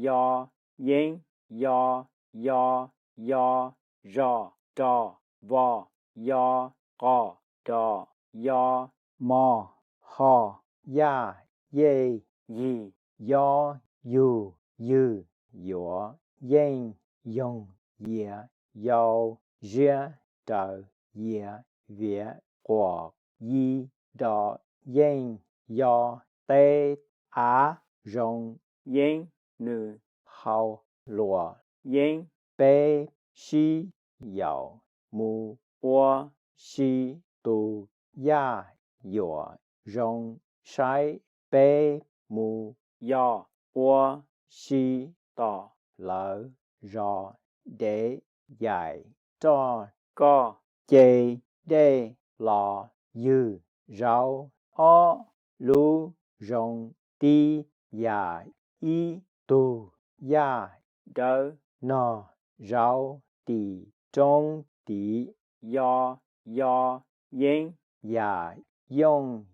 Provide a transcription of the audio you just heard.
yo, yeeb, yo, yo, yo, zo, ro, vo, yo, qo, ro, yo, mo, ho, yaj, yej, yig, yo, yug, ywg, yuav, yeej, yoog, yiav, yau, ziab, raws, yias, viav, quas, yib, do, yeej, yo, teb, av, zoo, yeeb, nws, hau, luas, yeeb, peb, sib, yaum, mus, ua, si, tu, yaj, yuam, zoo, saib, peb, mus, yog, ua, si, tom, lawv, zos, dev, yaim, roj, koj, ce, dej, los, ywg, zaub, ob, lub, zoo, tib, yam, ib, tug, yaj, dawb, nog, zaub, tim, roob, tiv, yo, yo, yeeb, yam, yooj,